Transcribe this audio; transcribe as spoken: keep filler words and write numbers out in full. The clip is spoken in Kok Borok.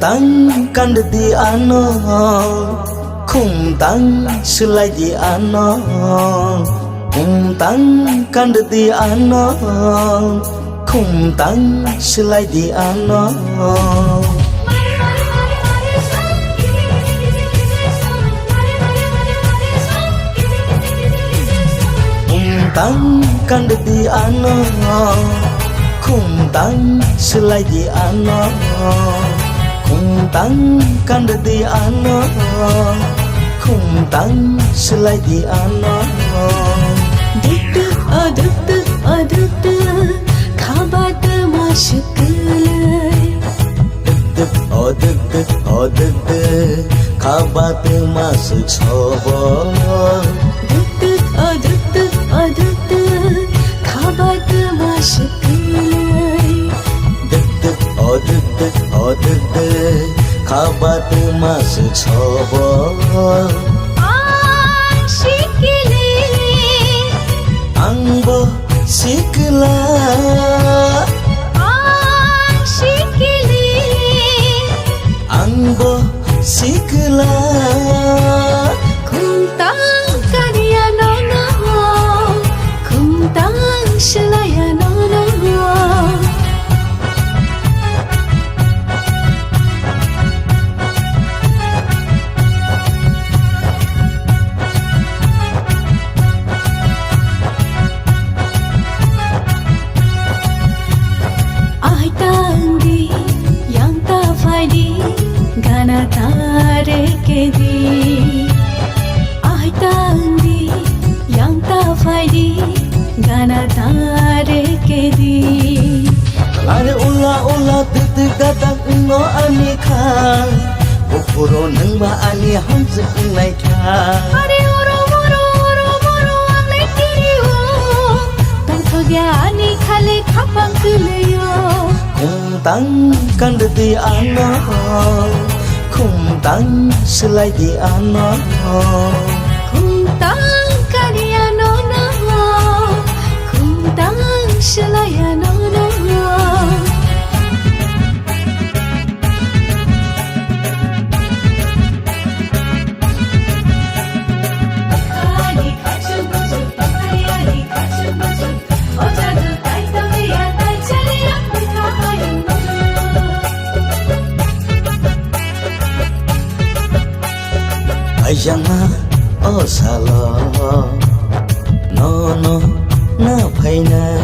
Khumtang kandidi ano, khumtang swlaidi ano, khumtang kandidi ano, khumtang swlaidi ano. Khumtang kandidi ano, khumtang swlaidi ano, khumtang kandidi ano, khumtang swlaidi ano. Duk duk, o duk duk, o duk duk, khabatwma swk kwlwi. Duk duk, o duk duk, o duk duk, khabatwma swk sobo. Duk duk, o duk duk, o duk duk, khabatwma swk kwlwi. Duk duk, o duk duk, o duk duk, khabatwma swk sobo. Ang sikili. Angbo sikla. Ang sikili. Angbo sikla. Khumtang kariya nono, khumtang swlaiya nono. Ahai tangdi, yang ta phaidi, gana ta rekedi. Ahai tangdi, yang ta phaidi, gana ta rekedi. Are ula ula dik dik dak dak no ani kha. Buphuru nwngba ani hamsik wngnai kha. Are oro moro oro moro ang nai kiri o. Tongthokya ani khali khapang kwlwi o. Khumtang kandidi ano, khumtang swlaidi ano. Khumtang kariya nono, khumtang swlaiya nono. Aijangma o salo nono na phainai.